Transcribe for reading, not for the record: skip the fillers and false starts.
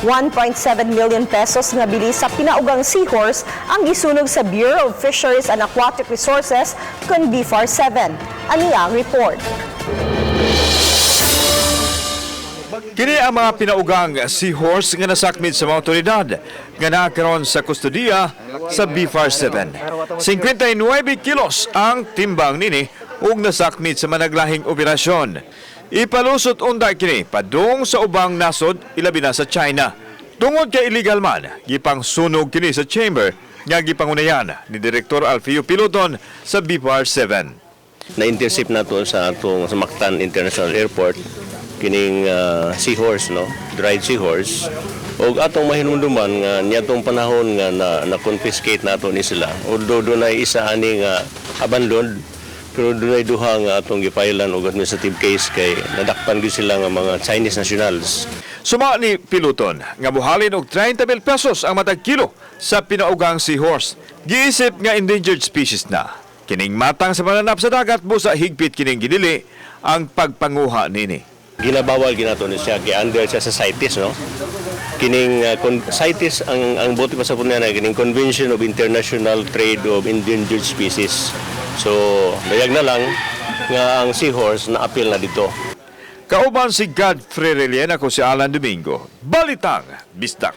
1.7 million pesos nga bili sa pinaugang seahorse ang gisunog sa Bureau of Fisheries and Aquatic Resources kun BFAR 7. Ani ang report. Kini ang mga pinaugang seahorse nga nasakmit sa mga otoridad nga nakaron sa kustodiya sa BFAR 7. 59 kilos ang timbang nini ug nasakmit sa managlahing operasyon. Ipalusot unda kini padung sa ubang nasod, ilabi na sa China. Tungod kay illegal man, gipang sunog kini sa chamber nga gipangunayan ni Direktor Alfio Piloton sa BFAR 7. Na-intercept nato sa atong sa Mactan International Airport kining seahorse, no, dried seahorse, ug atong mahinumduman nga niadtong panahon nga na confiscate nato ni sila, although dunay isa ani nga abandoned, pero dunay duha nga atong gipailan og administrative case kay nadakpan gyud sila nga mga Chinese nationals. Suma ni Piluton nga buhalin og 30 mil pesos ang matag kilo sa pinaugang seahorse. Giisip nga endangered species na kining matang sa pananap sa dagat, busa higpit kining gidili ang pagpanguha nini. Ginabawal ginato ni siya kay under siya sa CITES, no, kining CITES ang buot pa sa niya na kining Convention of International Trade of Endangered Species. So dayag na lang nga ang seahorse na apil na dito. Kauban si Godfrey Relien, ako si Alan Domingo. Balitang Bisdak.